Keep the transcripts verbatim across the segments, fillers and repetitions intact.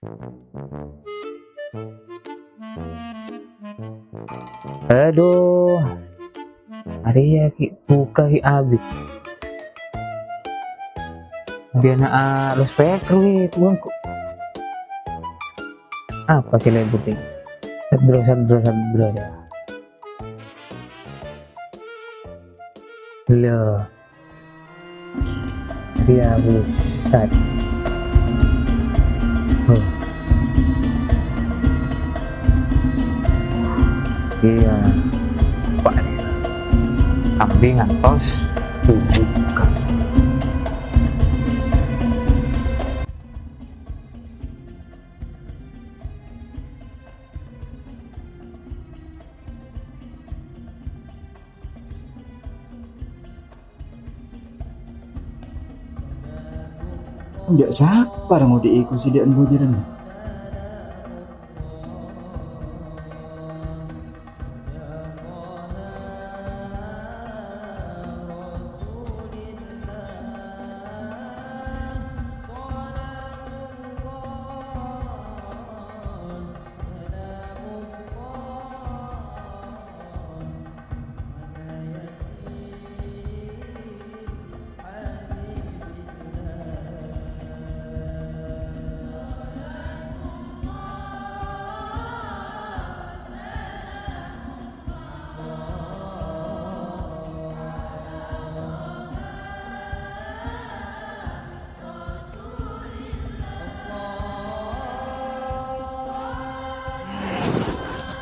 Adhu. Arèya ghi' bhuka ghi' abit. Biyana a loudspeaker ghi' tuwang kok. Apa sè lebur ghi'? Sadra, sadra, sadra, ya. Lho. Iya, buset. Huh. Iya. Pak. Kambing ngantos tujuh. Enjâ' sapa ra ngodhi'i kosidhâ'ân bojârân?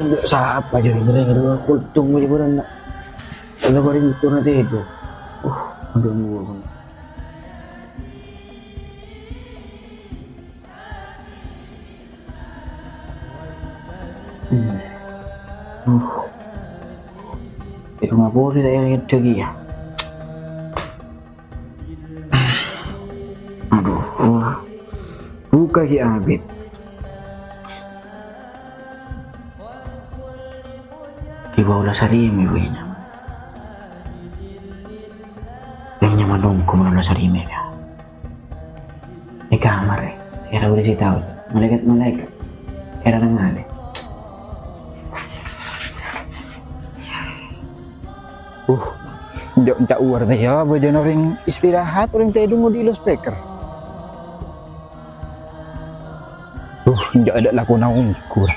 Enjâ' sapa jârèya ngerèng-ngerèng kultung jârèya na'. Enjâ' paling turun tèdung. Uh, adhu, gua. Hmm. Uh. Tèdung apa sih saya ngedek ya? Adhu, wah. Bhuka ghi' abit. Ghi' bâ' ola sarè mè' bâi nyaman. Yang nyaman nongko mon ola sarè mè' ya. È kamar, è. Èra bâdâ sè tao. Malaèkat-malaèkat. Èra nangale. Uh, enjâ'-enjâ' uwar tè ya, bâjâna orèng istirahat, orèng tèdung ngodhi'i loudspeaker. Uh, enjâ' adâ' lakona onggur.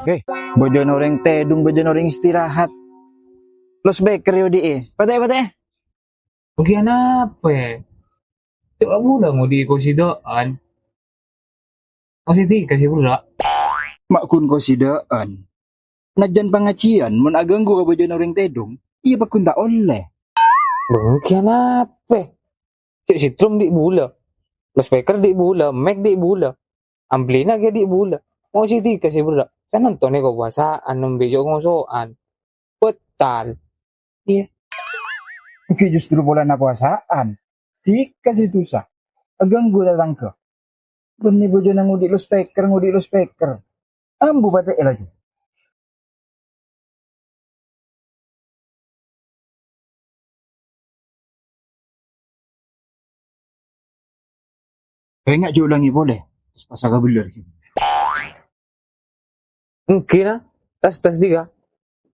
Oke, bâjâna orèng tèdung, bâjâna orèng istirahat. Loudspeaker èodhi'i. Patè, patè. Bâgiyân apa? Cè' abulâ ngodhi'i kosidhâ'ân. Positif kasè pura. Ma' ghun kosidhâ'ân. Najjân pangajiyân, mon aghânggu ka bâjâna orèng tèdung, iyâ pagghun ta' ollè. Bâgiyân apa? Cè' setrum dhi' bulâ. Loudspeaker dhi' bulâ, mic dhi' bulâ. Amplina kèya dhi' bulâ. Positif kasè pura. Sanonton è kobâsa'an, nembe jo' ngoso'an. Betal. Iyâ. Èngghi justru polana kobâsa'an. Dhika sè dhusa. Aghânggu tatangghâ. Bânnè bâjâna ngodhi'i loudspeaker, ngodhi'i loudspeaker. Ambu patè'è laju. Enga' jhâ' olangè polè. Pas-pasa kabellâr. Èngghi, na. Tas, tas dhika.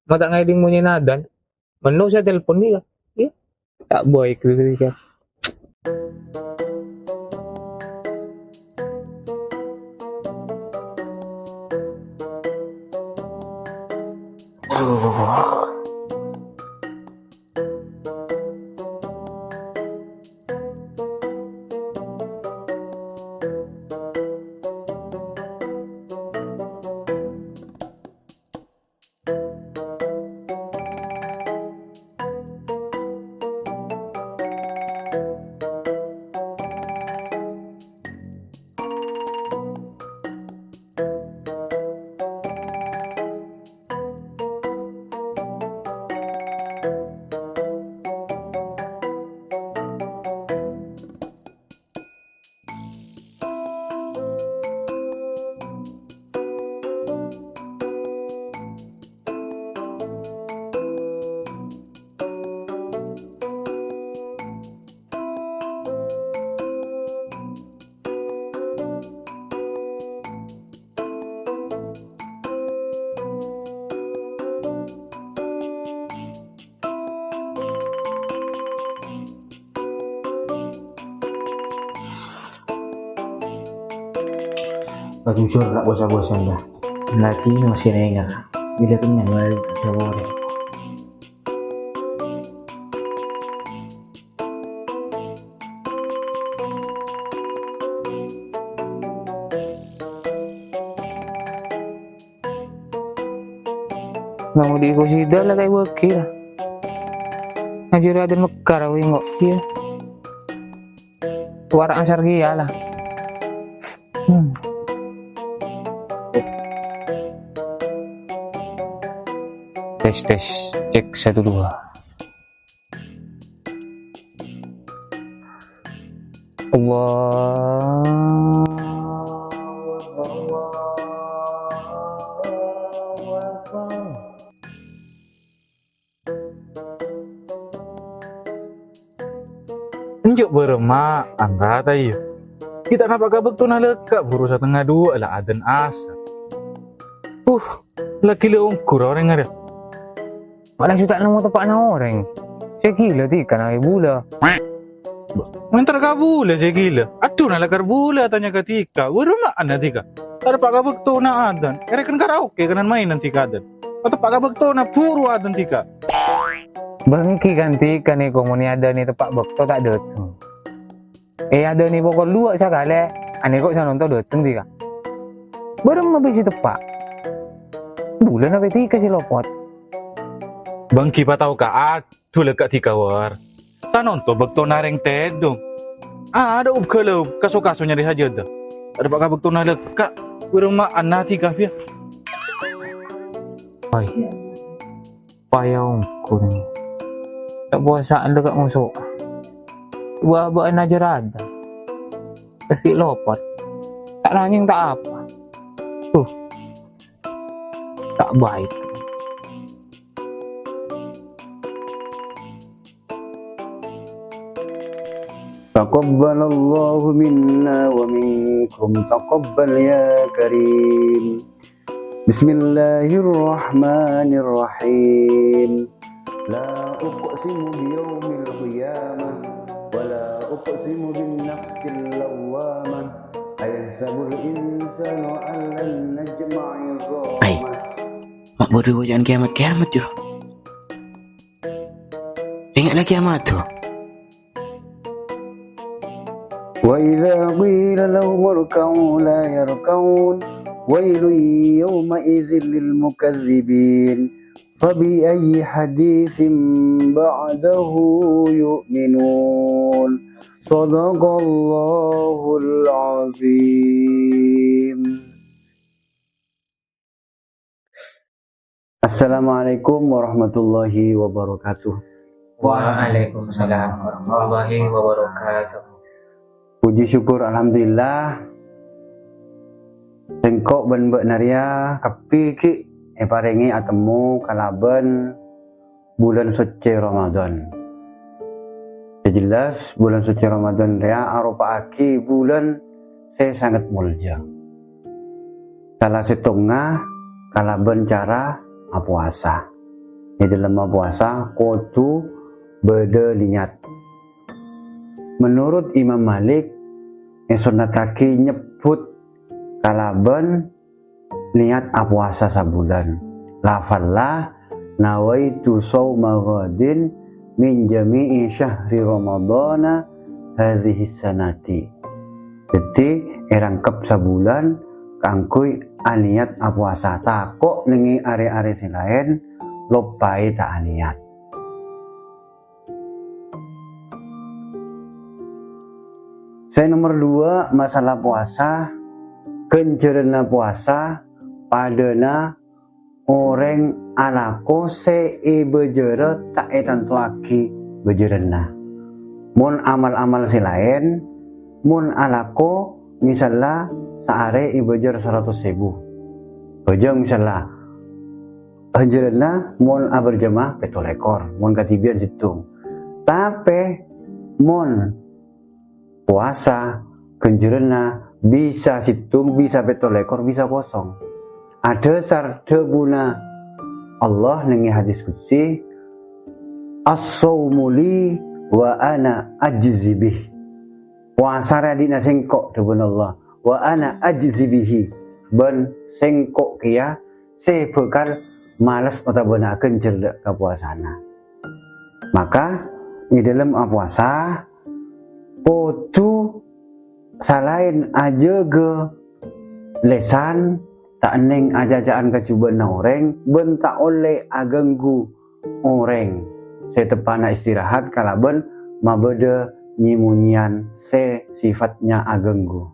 Ma' ta' ngaèdhing monyèna adan. Menno sè telpon dhika. Iyâ. Ta' boy, kira-kira. Aduh. Pajujur, ta' bosa-bosan, dah. Lagi masih nengah. Bila kenyang, malah jawab. Namo di kusida la kai wagi la. Ngajari adan mekar aku engko', iya. Suara asar kèya la. Hmm. Tes, tes. Cek, satu, dua. Allahu Akbar, Allahu Akbar. Enjâ' bârâmma, anrata, iyâ. Kita napa' ka bâktona lekka', buru satengnga duwâ' la adan asar. Uh, lagi la ongghu ra orèng arèya. Malah jhâ' ta' nemmo teppa'na orèng. Sè ghilâ dhika na' bulâ. Mèntar ka bulâ sè ghilâ. Adhu, na lakar bulâ atanya ka dhika. Bârâmma dhika. Ta' teppa' ka bâktona adan. Èrèken karaoke kennèng maènan dhika adan. Ta' teppa' ka bâktona buru adan dhika. Bângki kan dhika nèko mon è adanè teppa' bâkto ta' dâteng. È adanè pokol duwâ' sakalè, anèko sanonto dâteng dhika. Bârâmma bisa teppa'. Bulâ napa dhika sè lopot. Bângki patao ka adhu lekka' dhika, War. Sanonto bâktona rèng tèdung. Adâ' ub-ghâlâub kaso-kaso nyarè sajâdâ. Adâ' pa' ka bâktona lekka'. Bârâmma dhika, Fir. Oi. Paya ongghu nèng. Ta' powasa'an lekka' moso. Wa-, bâ'na jârâ adan. Pasti lopot. Ta' nangèng ta' apa. Huh. Ta' baik. Taqabbalallahu minna wa minkum, taqabbal ya karim. Bismillahirrahmanirrahim. La uqsimu biyaumil qiyamah, wa la uqsimu bin nafsil lawwamah, ayahsabul insanu allan najma'a Ai, idhamah. Ma' bâdâ bâcaan kiamat-kiamat, jâ. Enga' la kiamat, to. Wa idza qila lahum irka'u la yarka'un, wailun yawma idzin lil mukazzibin, fa bi ayyi haditsin ba'dahu yu'minun. Shadaqallahul azim. Assalamualaikum warahmatullahi wabarakatuh. Waalaikumsalam warahmatullahi wabarakatuh. Puji syukur, alhamdulillah. Sèngko' bân bâ'na rèya kabbhi ghi' èparèngè atemmo kalabân bulân soccè Ramadan. Sè jelas, bulân soccè Ramadan rèya aropa'aghi bulân sè sanget molja. Sala sèttongnga kalabân cara apowasa. È dhâlem apowasa kodhu bâdâ niyat. Menurut Imam Malik, èsonnataghi nyebbhut kalabân niyat apowasa sabulân. Lafalla, "Nawaitu shauma ghadin min jami'i syahri Ramadhana hadhihi sanati." Dhâddhi, èrangkep sabulân kaangghuy aniyat apowasa. Tako' nèng è arè-arè sè laèn, loppaè ta' aniyat. Sè nomer duwâ', masalah powasa, ghânjhârânna powasa padâna orèng alako sè èbâjârâ ta' ètantowaghi bâjârânna. Mon amal-amal sè laèn, mon alako, misalla, saarè èbâjâr saratos èbu. Bhâjâng, misalla, ghânjhârânna mon abârjâmah pètto lèkor, mon kadhibi'ân sèttong. Tapè mon powasa, ghânjhârânna bisa sèttong, bisa pètto lèkor, bisa kosong. Adhâsar dhâbuna Allah nèng è hadis qudsi, "As-shaumu li wa ana ajzi bih." Powasa rèya dhinna sèngko', dhâbuna Allah. wa ana ajzi bihi, bân sèngko' kèya sè bhâkal males otabâna aghânjhâr dâ' kapowasana. Maka, è dâlem apowasa, kodhu salaèn ajâgâ lèsan, ta' ennèng acaca'an ka jhubâ'na orèng, bân ta' ollè aghânggu orèng, sè teppa'na istirahat kalabân mabâdâ nyè-monyèyan sè sifatnya aghânggu.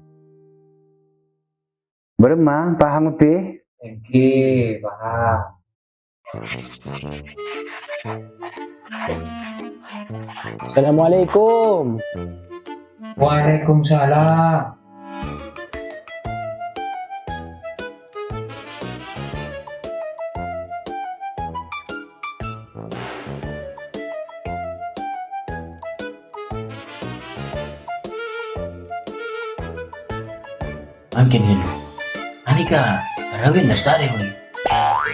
Bârâmma, paham, Bi? Èngghi, paham. Assalamualaikum. Waalaikumsalam. Mangkèn, Hèlo. Anèka, tarawih lestari, Wi.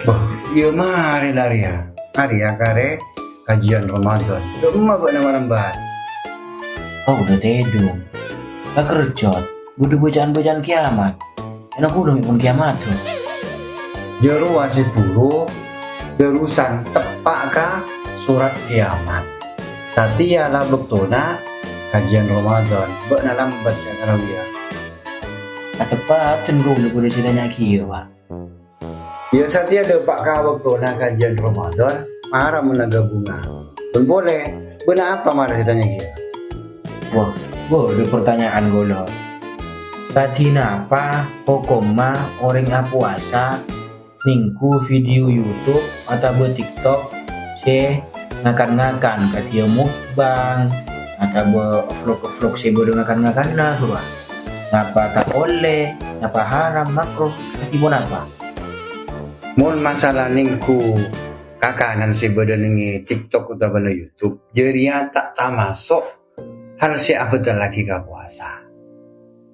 Bâh, iyâ marè la rèya. Arèya karè kajiyân Ramadan. Dâ'emma bâ'na malem bât? Kaulâ tèdung. Kakerjot, bâdâ bâcaan-bâcaan kiamat. Ènga' kaulâ mè' pon kiamat, Bro. Jârowa sè buru, dârusan teppa' ka sorat kiamat. Satèya la bâktona kajiyân Ramadan, bâ'na lambât sè tarawih. Kateppaten kaulâ polè sè tanya'aghi, Pak. Iyâ, satèya dâpa' ka bâktona kajiyân Ramadan, mara mon la ghâbunga. Bân polè, bâ'na apa mara sè tanya'aghi? Wah, bâdâ partanya'an kaulâ. Kadhi napa hokomma orèng apowasa nèngghu video YouTube otabâ TikTok sè ngakan-ngakan, kadhiyâ mukbang, otabâ vlog-vlog sè bâdâ ngakan-ngakanna, Bro? Napa ta' ollè? Napa haram, makruh? Kadhi ponapa? Mon masalah nèngghu kakanan sè bâdâ nèng è TikTok otabâna YouTube, jârèya ta' tamaso' hal sè abhâtallaghi ka powasa.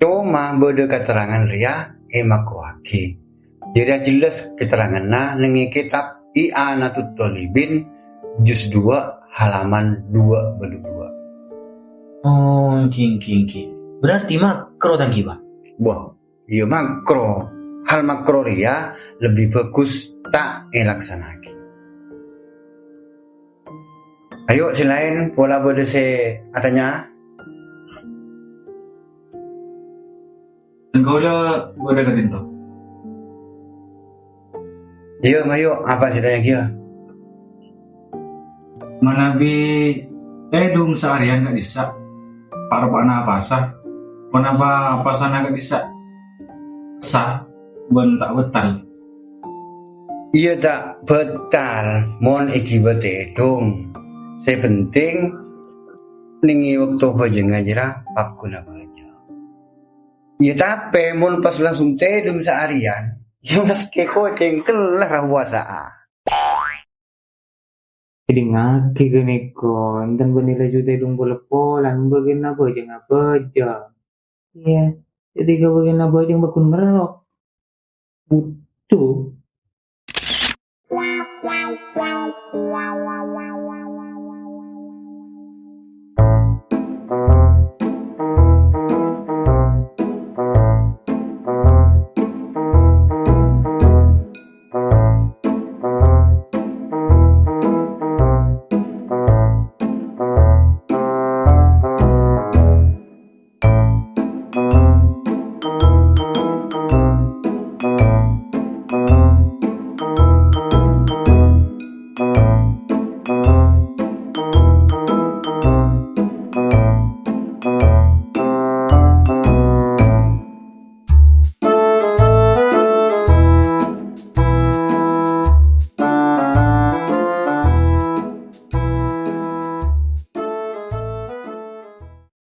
Coma bâdâ katerrangan rèya èmakruhaghi. Jârèya jelas katerranganna nèng è kètab I'anatut Thalibin, juz dua, halaman dua puluh dua. Oh, èngghi, èngghi, èngghi. Berarti makruh, ta' èngghi, Pak? Wah, iyâ, makruh. Hal makruh rèya lebbi bhâghus ta' èlaksana'aghi. Ayo, sè laèn, pola bâdâ sè atanya? Kaulâ bâdâ ka'dinto. Iyâ, mayu, apa sè tanya'aghi? Manabi tèdung saarèyan ka'dissa', pa'-roppa'na apasa, ponapa apasana ka'dissa' sah bân ta' bâtal? Iyâ, ta' bâtal mon èghibâ tèdung. Sè penting, nèng è bâkto bhâjângnga jârèya pagghuna bhâjâng. Iyâ, tapè mon pas langsung tèdung saarèyan, iyâ, maskè kocèng kellar apowasa'a. Èdingngaghi ghânèka, enten bânnè laju tèdung pol-polan, bâgiyânna bhâjâng-abhâjâng. Iyâ, dhâddhi ka bâgiyânna bhâjâng pagghun ngerrok. Bhuto.